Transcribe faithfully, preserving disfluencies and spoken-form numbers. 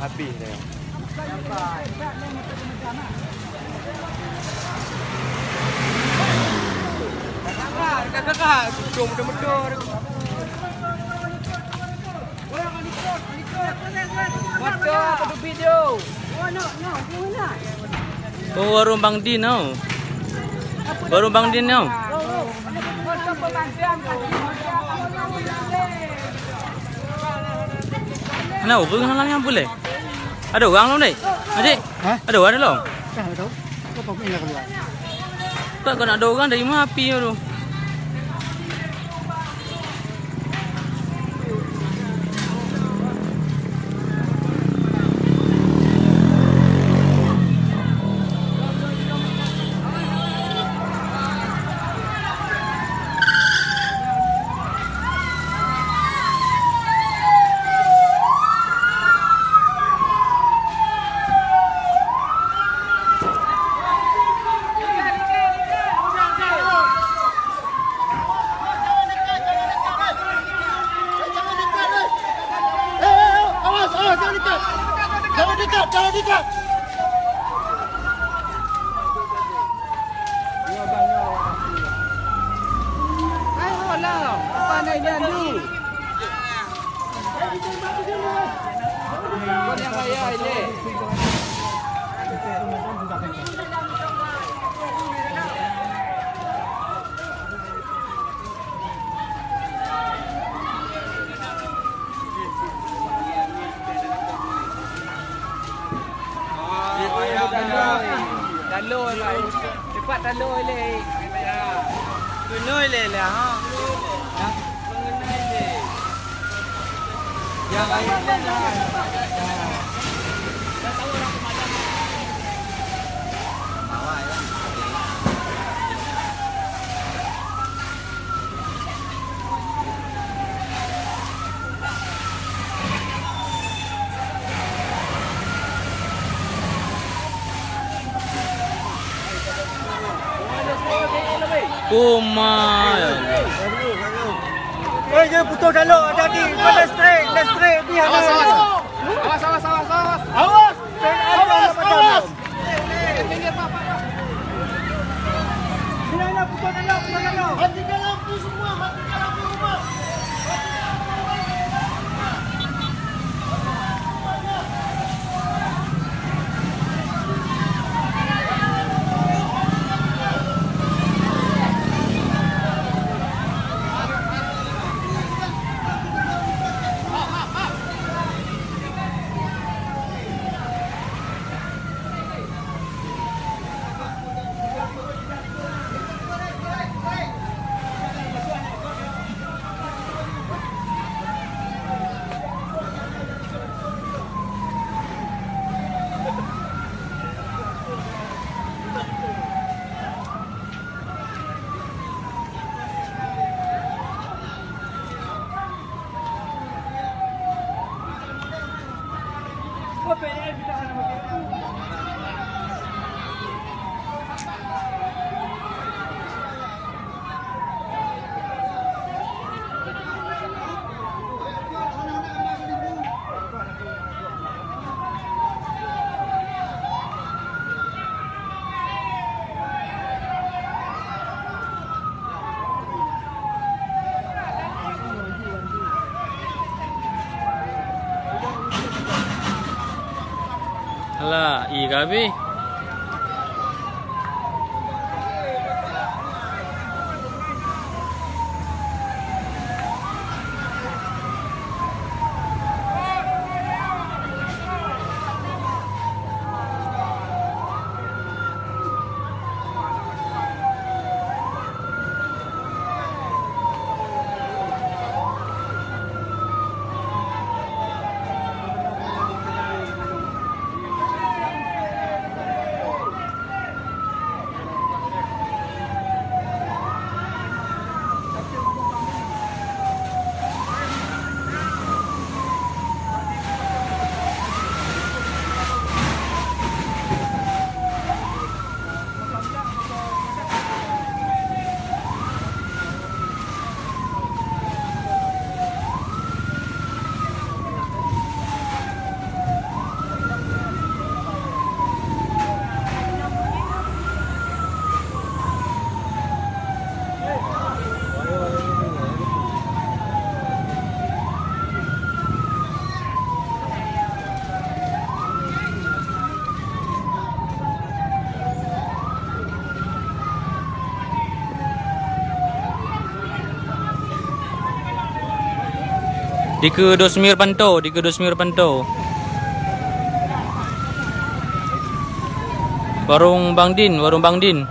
Habis dah. Kakak, kakak, kakak, betul-betul. Oh, warong Bang Din tau. Warong Bang Din tau. Kenapa? Bukan halang yang boleh. Ada orang lom, Dek? Adik? Hah? Ada orang lom? Kan ada tahu. Kau tak nak keluar? Tak, kau nak ada orang dari mana api tu? Jangan dekat, jangan dekat. Jangan dekat, jangan dekat. Hai, ho lah. Apa nak jadi? Kau yang raya ini. Taloe, Mak. Cepat taloe lé. Keunoe lé lah, ha. Yang lain. Oh my. Eh, dia putus galon, hati-hati. Kau dah straight, dah straight. Awas, awas. Awas, awas, awas, awas. Awas, awas, awas. Mati dalam tu semua, mati dalam tu semua. Alah, ih, ka habéh. Dikeue Dusmir Panto, dikeue Dusmir Panto. Warong Bang Din, warong Bang Din.